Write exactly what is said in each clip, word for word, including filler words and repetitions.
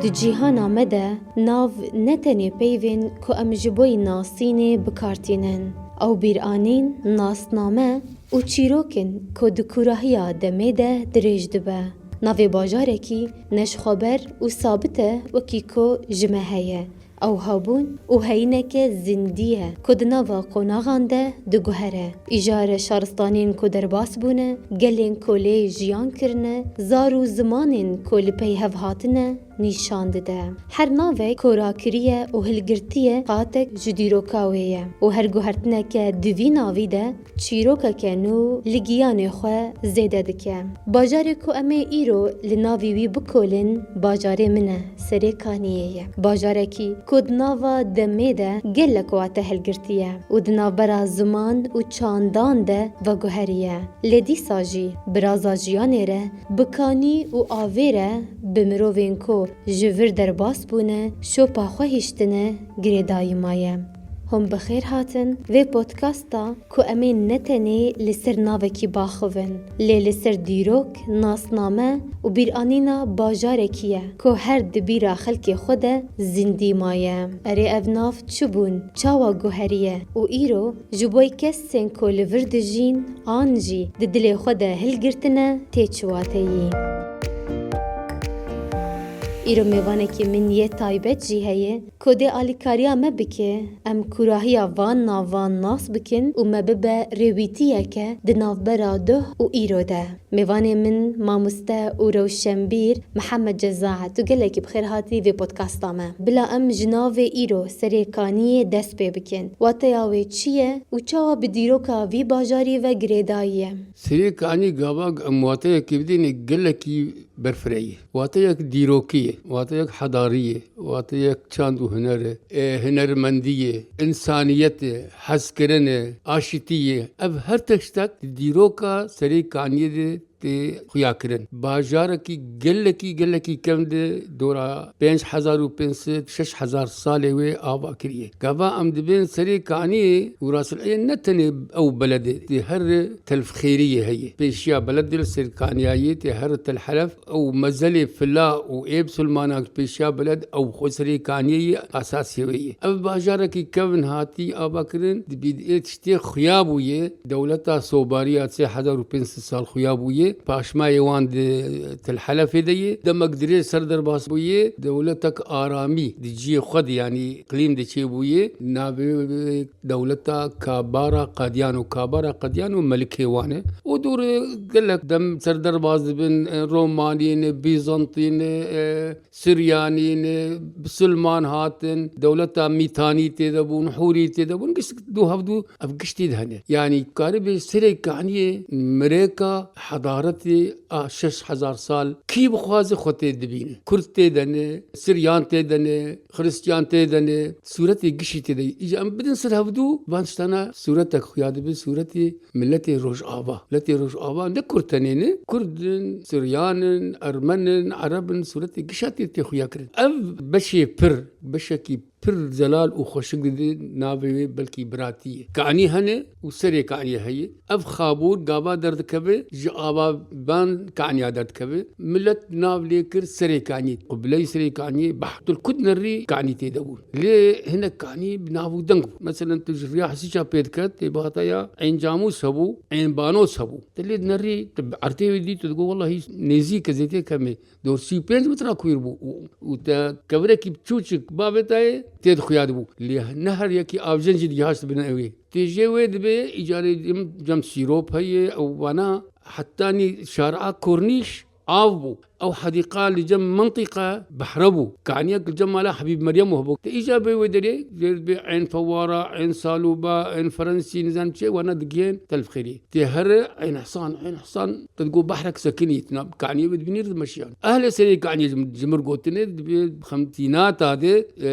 Di cîhana me de nav ne tenê peyvên ku em ji bo yî nasînê bi kar tînin. Ew bîranîn, nasname û çîrok in ku di kûrahiya demê de dirêj dibe. Navê bajarekî ne ji xwe ber û sabit e, wekî ku ji me heye. Ew hebûn û heyîneke zindî ye ku di nava qonaxan de diguhere. Îjare şaristanên ku derbas bûne, gelên ku lê jiyan kirine, zar û zimanên ku li pey hev hatine, nîşan dide. Her navek ku rakiriye û hilgirtiye qatek ji dîroka wê ye û her guhertineke di vî navî de çîrokeke nû li giyanê xwe zêde dike. Bajarê ku em ê îro li navî wî bikolin, bajarê min e, Serê Kaniyê ye. Bajarekî ku di nava demê de gelek wate hilgirtiye û di navbera ziman û çandan de veguheriye. Lê dîsa jî bi raza jiyanê re, bi kanî û avê re, bi mirovên ku ji vir derbas bûne, şopa xwe hiştine, girêdayî maye. Hûn bi xêr hatin vê podcasta ku em ê ne tenê li ser navekî baxivin, lê li ser dîrok, nasname û bîranîna bajarekî ye ku her di bîra xelkê xwe de zindî maye. Erê, ev nav çi bûn, çawa guheriye û îro ji bo kesên ku li vir dijîn an jî di dilê xwe de hilgirtine tê çi wateyî? Îro mêvanekî min yê taybet jî heye ku dê alîkariya me bike, em kûrahiya van navan nas bikin û me bibe rêwîtiyeke di navbera doh û îro de. Mêvanê min mamoste û rewşenbîr Mihemed Ceza. Tu gelekî bi xêr hatî vê podcasta me. Bila em ji navê îro Serê Kaniyê dest pê bikin. Wateya wê çi ye û çawa bi dîroka vî bajarî ve girêdayî ye? Serê Kanî gava em wateyekê bidînê gelekî berfirehî. Wateyek dîrokî ye, wateyek hedarî ye, wateyek çand û huner e, e, hunermendî ye, însaniyet e, hezkirin e, aşitî ye. Ev her tiştek di dîroka Serê Kaniyê de tê xuya kirin. Bajarekî gelekî, gelekî kevn di dora pênc hezar û pênc sed, şeş hezar salê wê ava kiriye. Gava em dibên Serê Kaniyê û rasileyê ne tenê ew beled e, tê her Telfxêriyê heye. Pêşiya beled li Serê Kaniyayê tê her Telhelef ew mezelê fila û ê bisilmana pêşiya beled ew xwe Serê Kaniyê ye, asasê wê ye. Ev bajarekî kevn hatî ava kirin, dibî ê tiştê xuya bûye, dewleta sobariya sê hezar û pênc sed sal xuya bûye, paşmayê wan di Telhelefê de ye, demek dirêj ser derbas bûye, dewletek aramî di cihê xwe de, yanî îqlîm de çêbûye, navê dewleta Kabara Qadiyan û Kabara Qadiyan û melikê wan e. Û dûr gelek dem ser derbas dibin, e, Romanî ne, Bîzantî ne, e, Siryanî ne, Bisilman hatin, dewleta Mîtanî tê de bûn, Hûrî tê de bûn, gişt du hevdû ev giştî de hene. Yanî karibê Serê Kaniyê mirêka hedaretê a şeş hezar sal kî bixwaze xwe tê dibîne. Kurd tê de ne, Siryan tê de ne, Xiristiyan tê de ne, sûretê gişî tê de. Îca em bidin ser hevdû, van tiştana sûretek xuya dibe, sûretê miletê Rojava. Miletê Rojava ne Kurd tenê ne, Kurd in, Siryan in, Ermen in, Ereb in, sûretê gişa tê tê xuya kirin. Ev beşê pir, beşekî pir zelal û xweşik dide navê wê belkî biratî ye. Kanî hene û Serê Kaniyê heye. Ev xabûr gava derdikeve ji ava van Kaniya derdikeve. Milet nav lê kir Serê Kaniyê. Qubileyê Serê Kaniyê, bahr. Tu li ku dinerî Kanî tê de bûn. Lê hinek Kanî bi nav û deng bû. Meselen tu ji riya Hesîça pê diket, tê bihata ya Eyn Camûs hebû, Eyn Banos hebû. Tu lê dinerî, tu bi ertê wê dî, tu digot, wellahî nêzîk e, zêtê kemê. Dor sî û pênc metra kûr bû û, û te kevirekî biçûçik bavêtayê tê de xuya dibû. Lê ne her yekî avcen jî digihaşt bin ewê. Tê jê wê dibê îcarê cem, cem sîrop heye ew vana hetanî şara Kornîş av bû. Ew hedîqa li cem mintîqa behre bû. Kaniyek li cem mala Hebîb Meryem hebû. Te îca bê wê derê, jê dibê Eyn Fewara, Eyn Salûba, Eyn Ferensî, nizam çi, wana digihên Telfxêrî. Tê here Eyn Hsan, Eyn Hsan, te digot behrek sekinî, tu na kaniyê wê dibînî dimeşiyan. Ehlê Serê Kaniyê ji, ji mir gotine, dibê xemtîna ta de, e,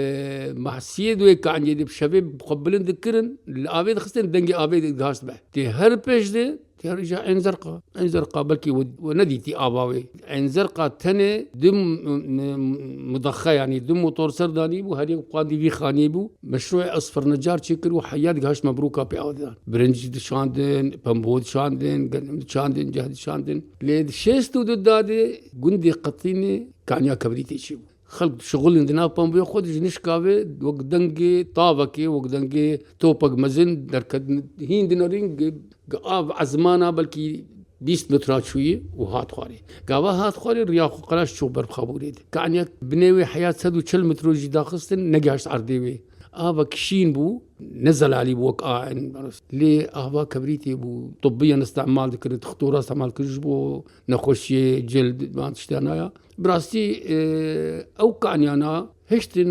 mahsiyê di wê kaniyê de bi şevê bi xwe bilind dikirin, li avê dixistin, dengê avê dihaşt be. Tê her pêş de, tê her îca Eyn Zerqa. Eyn Zerqa belkî we, we nedîtî ava wê. Eyn Zerqa tenê du m-, m-, m-, mudaxe, yanî du motor ser danî bû, her yek qandî vî xaniyê bû. Meşrûê esfernecar çêkir û heya digihaşt Mebrûka pê ava didan. Birinc dişandin, pembo dişandin, genim dişandin, ceh dişandin. Lê di şêst û du dadê gundê Qetînê kaniya kibirîtê çêbû. Xelk dişixulin di nav pambuya xwe de ji nişka ve wek dengê tavekê, wek dengê topek mezin derket hîn dinerîn, gi, gi av ezmana belkî bîst metra çûyî û hat xwarê. Gava hat xwarê riya xwe qelaş çû ber xabûrê de. Kaniyek binê wê heya sed û çil metro jî daxistin, negehaşt erdê wê. Avek şîn bû, ne zelalî bû wek a en. Lê ava kebrîtê bû, tibbiyan istemal dikirin, dixtora istemal kir ji bo nexweşiyê cild, van tiştana ya. Bi rastî, e, ew kaniyana hiştin,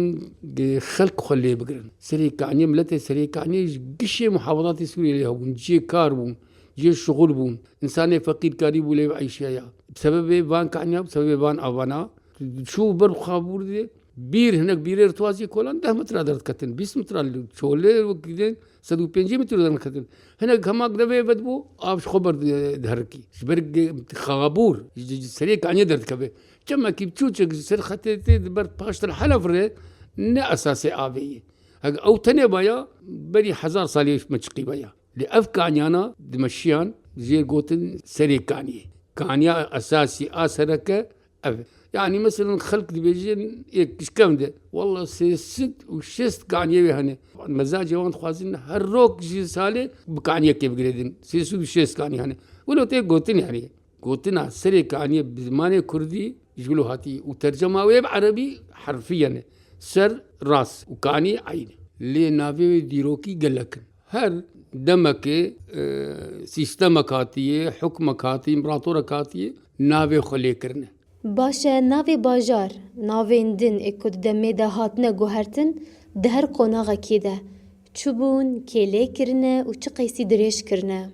e, xelk xwe lê bigirin. Serê kaniyê, miletê serê kaniyê ji gişê muhafadatê Sûriyê lê hebûn, cihê kar bûn, cihê şixul bûn. Însanê feqîrkarî bû lê eyşiya ya. Bi sebebê van kaniya, bi sebebê van avana, çû ber xabûr de, bîr, hinek bîrê ritwazî kolan deh metra derdiketin, bîst metra li çolê wek didin, sed û pêncî metre derdiketin. Hinek hemak devê vedibû, av ji xwe ber di-, diherikî. Ji ber ge-, xabûr, ji, ji serê kaniyê derdikeve. Çemekî biçûçek ji ser xetê tê di ber paştir helef re ne esasê avê ye. Hek ew tenê baya, berî hezar salê me çiqî baya. Lê ev kaniyana dimeşiyan jê gotin serê kaniyê. Kaniya esasî a sereke ev e. Yani, meselen, xelk dibêjin, yek ji kevin de, "Wallah, sê sed û şêst kaniyê wê hene." Mezacê wan dixwazin her rok ji salê bi kaniyekê bigirêdin. Sê sed û şêst kanî hene. Wilo tê gotin, yani. Gotina serê kaniyê bi zimanê kurdî ji wilo hatî û tercema wê bi erebî herfiyen e. Ser, ras û kanî eyn e. Lê navê wê dîrokî gelek in. Her demekê, e, sîstemek hatiye, hukmek hatiye, împeratorek hatiye, navê xwe lê kirine. Baş e, navê bajar, navên din ê ku di demê de hatine guhertin, di her qonaxekê de çi bûn, kê lê kirine û çi qeysî dirêj kirine?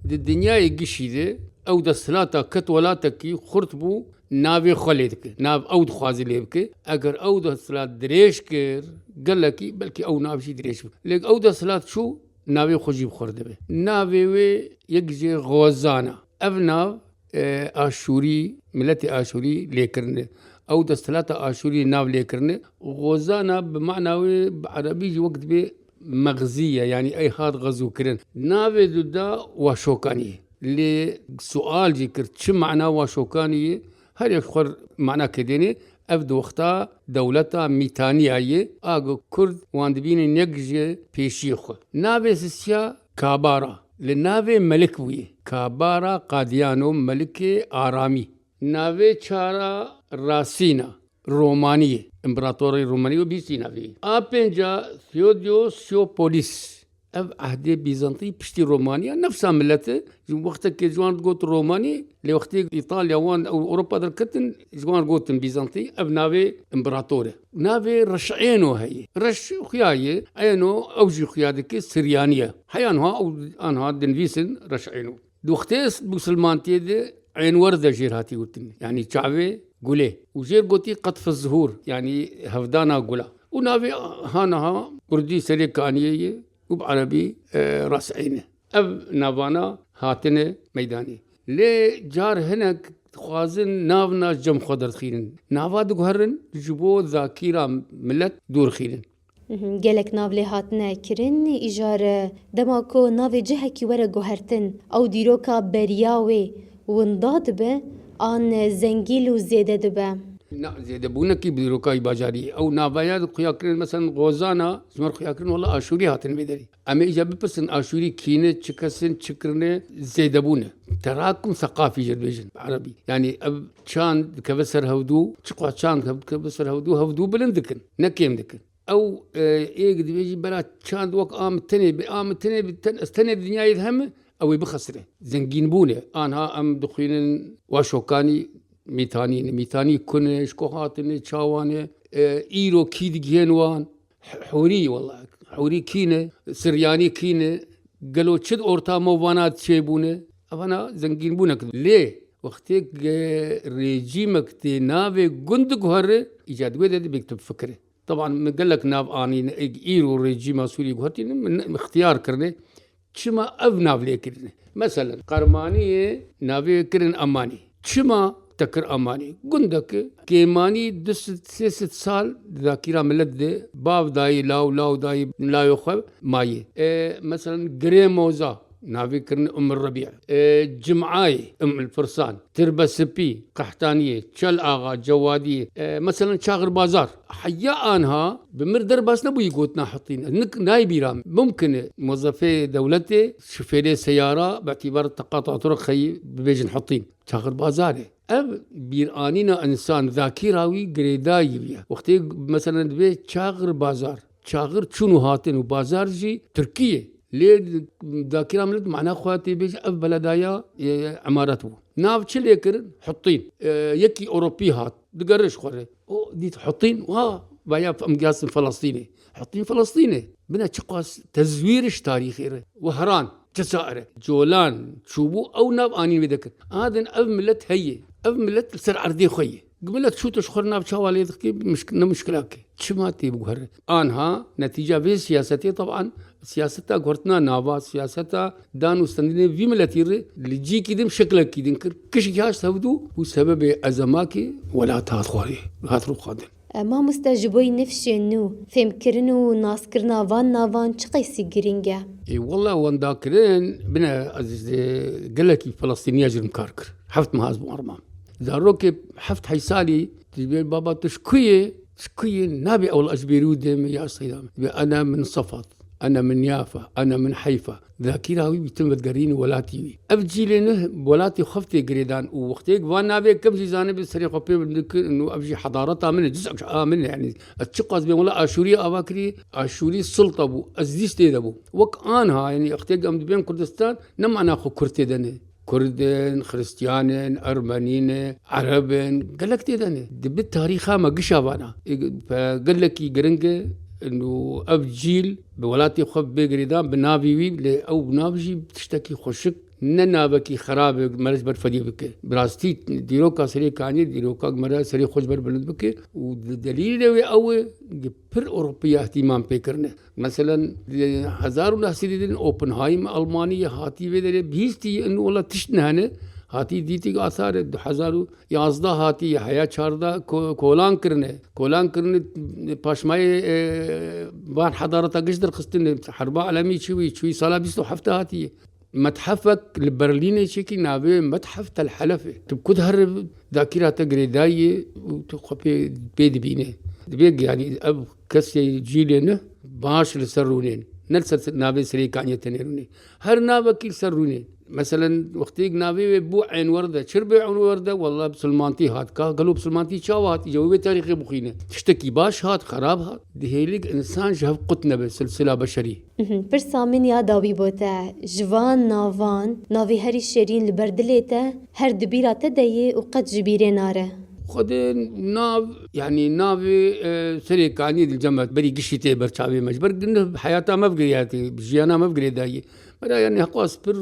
Di dinyayê gişî de ew desthilata ket welatekî xurt bû, navê xwe lê dike, nav ew dixwaze lê bike. Eger ew desthilat dirêj kir, gelekî belkî ew nav jî dirêj bike. Lê ew desthilat çû, navê xwe jî bi xwe re dibe. Navê wê yek jê Xwezan e. Ev nav, e, Aşûrî, miletê Aşûrî lê kirine. Ew desthilata Aşûrî nav lê kirine. Xwezan e bi mana wê bi erebî jî wek dibê mexzî ye, yanî ey hat xezûkirin. Navê du da Waşokanî ye. Lê sual jî kir, çi mana Waşokanî ye? Her yek xwe manakê dêne. Ev di wexta dewleta Mîtaniya ye, a ku Kurd wan dibînin yek ji pêşiyê xwe. Navê sisiya Kabara, li navê melik bûye. Kabara Qadiyano, melikê aramî. Navê çara Rasîna, Romanî ye. Împeratorê Romanî û bîstî navê ye. A pênca Theodosiopolis. Ev ehdê Bîzantî piştî Romaniya, nefsa millet e. Ji wextekê ji wan digot Romanî, lê wextê Îtalya wan ew Ewropa derketin, ji wan gotin Bîzantî, ev navê împerator e. Navê Reş'êno heye. Reş xuya ye, êno ew jî xuya dike Siryanî ye. Heya niha ew, anha dinivîsin Reş'êno. Di wextê misilmantiyê de Ênwer de jêr hatî gotin. Yanî çavê gulê. Û jêr gotî qetf zuhur, yanî hevdana gula. Û navê ha niha kurdî serê kaniyê ye. Û bi erebî, e, Ras Eyn e. Ev navana hatine meydanê. Lê car hinek dixwazin navna cem xwe derdixînin. Nava diguherin ji bo zakîra milet dûr xînin. Mhm, gelek nav lê hatine kirin, îcar, e, dema ku navê cihekî were guhertin, ew dîroka beriya wê winda dibe, an zengîn û zêde dibe? Na, zêdebûnekî bi dîroka wî bajarî. Ew navaya xuya kirin, mesela Gozana, ji me re xuya kirin, wela Aşûrî hatin vê derî. Em ê îca bipirsin, Aşûrî kî ne, çi kes in, çi kirine, zêdebûn e. Terakum seqafî jê dibêjin bi erebî. Yanî ev çand dikeve ser hevdû, çiqas çand dikeve ser hevdû, hevdû bilind dikin, ne kêm dikin. Ew, e, ê dibêjî bela çand wek a min tenê bi, a min tenê bi, ten, ez tenê di dinyayê de heme, ew ê bixesire. Zengînbûn e. Anha em dixwînin Waşokanî Mîtanî ne. Mîtanî ku ne, ji ku hatine, çawa ne, e, îro kî digihên wan? H-, hûrî, wela. Hûrî kî ne? Siryanî kî ne? Gelo çi di orta me û vana çêbûne? Evana zengînbûnek. Lê wextê ke rejîmek tê navê gund diguhere, îca di wê de dibê tu bifikire. Teban min gelek nav anîne, êk îro rejîma Sûriyê guhertîne, min, min ixtiyar kirine. Çima ev nav lê kirine? Meselen, Qermaniyê navê kirin Emanî. Çima te kir Emanî? Gundeke kêmanî du sed sê sed sal di zakîra milet de bav dayî law, law dayî layê xwe mayî. E, meselen, Girê Moza. Navê kirine Umm Rebî. E, Cim'ayê, Umm el Firsan, Tirbe Sipî, Qehtaniyê, Çel Axa, Cewadiyê, e, meselen Çaxir Bazar. Heya anha bi mir derbas nebûyî gotina Hutîn. Nik-, nayê bîra min. Mumkin e, muzefê dewletê, şofêrê seyara, bi îtîbar teqata turk xeyî bibêjin Hutîn. Çaxir Bazar e. Ev bîranîna însan, zakîra wî girêdayî wî ye. Wextê, meselen, dibê Çaxir Bazar. Çaxir çûn û hatin û bazar jî Tirkî ye. Lê dakira millet mana xwe tê bêje, ev beledaya, e, emaret bû. Nav çi lê kirin? Hutîn. E, yekî Ewropî hat, digere ji xwe re. O dît Hutîn, wa, vaya em giyasin Felestînê. Hutîn Felestînê. Bine çiqas tezwîr ji tarîxê re. Wehran, Cezayir, Colan, çûbû ew nav anîn wê dekir. Adin ev millet heye. Ev millet li ser erdê xwe ye. Millet çû tu ji xwe re nav çawa lê dixkê, mişk-, ne mişkilak e. Çima tê biguhere? Anha netîca vê siyasetê, teban siyaseta guhertina nava, siyaseta dan û stendinê vî miletî re li cîkî din şeklekî din kir. Kişkî haş hevdû û sebebê ezemakê welat hat xwarê, hat rûxandin. E, mamoste, ji bo nifşên nû, fêmkirin û naskirina van navan çi qeysî girîng e? Ê, wela wendakirin, bine, ez, e, gelekî Felestîniya ji min kar kir. Heft meh ez bû armam. Zarokê heft heyş salî, dibê, "Baba, tu ji ku yê?" Ji ku yê? Nabê ewla ez ji Beyrûdê me ya Seyda me. Dibê, "Ene min Sefat, ene min Yafa, ene min Heyfa." Zakîra wî bîtin vedigerîn welatî wî. Ev cîlê neh welatî xwe tê girêdan û wextêk van navê kim jî zanibe serê xwe pê dikir û ev jî hedareta min e, cizek ji a min e, yanî ez çiqas bêm wela Aşûrî ava kirî, Aşûrî sulta bû, ez dîs tê de bû. Wek anha, yanî wextêk em dibên Kurdistan, ne mana xwe Kurd tê de ne. Kurd in, Xiristiyan in, Ermenî ne, Ereb in, gelek tê de ne. Dibe tarîxa me gişa vana. Ê, pe-, gelekî giring e, û ev cîl bi welatê xwe bê girêdan, bi navê wî, lê ew nav jî tiştekî xweşik, ne navekî xerab e, mere ji ber fedî bike. Bi rastî dîroka Serê Kaniyê, dîroka mere serê xwe ji ber bilind bike û di delîlê wê ew e, pir Ewropiya îhtîmam pê kirine. Meselen, di hezar û neh sedî din Oppenheim Almanî ye, hatî vê derê bihîstî, in wela tişt nehene, hatî dîtî asar e, du hezar û yazdeh hatî ye, heya çardeh ko-, kolan kirine. Kolan kirine, paşmayê, e, van hedareta giş derxistine, herba alemî çûyî, çûyî sala bîst û heft hatî ye. Methefek li Berlînê çêkî, navê Methef Tel Helef e. Tu bi ku dihere, dakira te girêdayî ye û tu xwe pê, pê dibîne. Dibê, yanî ev kesê cîlê neh baş li ser rûnên. Ne li ser navê Serê Kaniyê tenê rûnê. Her navekî li ser rûnê. Meselen, wextêk navê wê bû Enwer de, çi bê Enwer de, wela bisilmantî hat. Ka gelo bisilmantî çawa hat? Îca wê tarîxê bixwîne. Tiştekî baş hat, xerab hat. Dihêlik însan ji hev qut nebe, silsila beşerî. Mhm. Pirsa min ya dawî bo te, ji van navan, navê herî şêrîn li ber dilê te, her di bîra te de yê û qet ji bîrê nare? Xwedê nav, yanî navê, e, Serê Kaniyê di cem me, berî giştî tê ber çavê me. Ji ber neh heyata me bi girêdayî, jiyana me bi girêdayî. Mera, yanî, heqas pir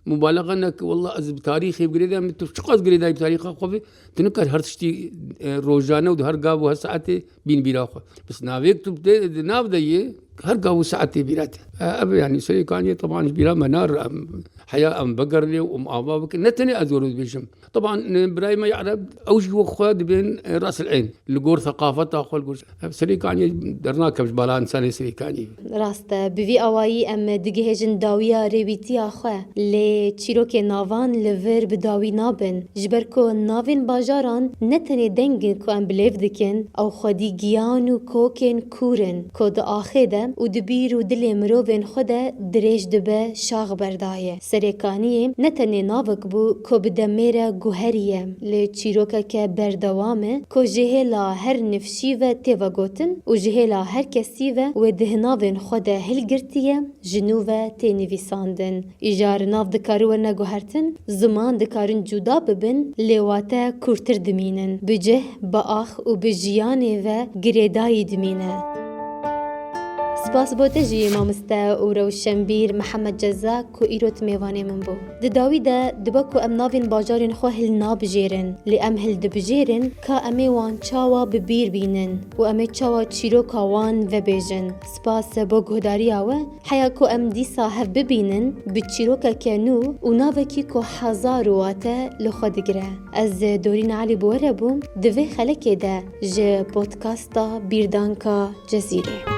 mubalexa neke, wela ez bi tarîxê bi girêdayî, min tu çiqas girêdayî bi tarîxa xwe ve, tu nikar her tiştî, e, rojane û di her gav û her saetê bîn bîra xwe. Bes navê tu de, di nav de yê, her gav û saetê bîra te. E, ev, yanî, Serê Kaniyê teban ji bîra me nare, em heya em vegerine û em ava bikin. Ne tenê ez were dibêjim. Teban, e, birayê me Ereb, ew jî wek xwe dibên, e, Ras el Eyn. Li gor seqafeta xwe, li gor, ev Serê Kaniyê dernakeve ji bala însanê Serê Kaniyê. Rast e, bi vî awayî em digihêjin dawiya rêwîtiya xwe. Lê çîrokên navan li vir bi dawî nabin. Ji ber ku navên bajaran ne tenê deng in ku em bi lêv dikin, ew xwedî giyan û kokên kûr in, ku di axê de û di bîr û dilê mirovên xwe de dirêj dibe, şax berdaye. Serê Kaniyê ne tenê navek bû ku bi demê re guherî ye, lê çîrokeke berdewam e ku ji hêla her nifşî ve tê vegotin û ji hêla her kesî ve wê di hinavên xwe de hilgirtiye, ji nû ve tê nivîsandin. Îcar nav dikare werne guhertin, ziman dikarin cuda bibin, lê wate kûrtir dimînin. Bi cih, bi ax û bi jiyanê ve girêdayî dimîne. Spas bo te jî, mamoste û rewşenbîr Mihemed Cezak, ku îro tu mêvanê min bû. Di dawî de dibe ku em navên bajarên xwe hilnabijêrin, lê em hildibijêrin ka em ê wan çawa bi bîr bînin û em ê çawa çîroka wan vebêjin. Spas bo guhdariya we. Heya ku em dîsa hev bibînin, bi çîrokeke nû û navekî ku hezar wate li xwe digire. Ez Dorîn Elî bi we re bûm, di vê xelekê de ji podkasta Bîrdanka Cezîrê.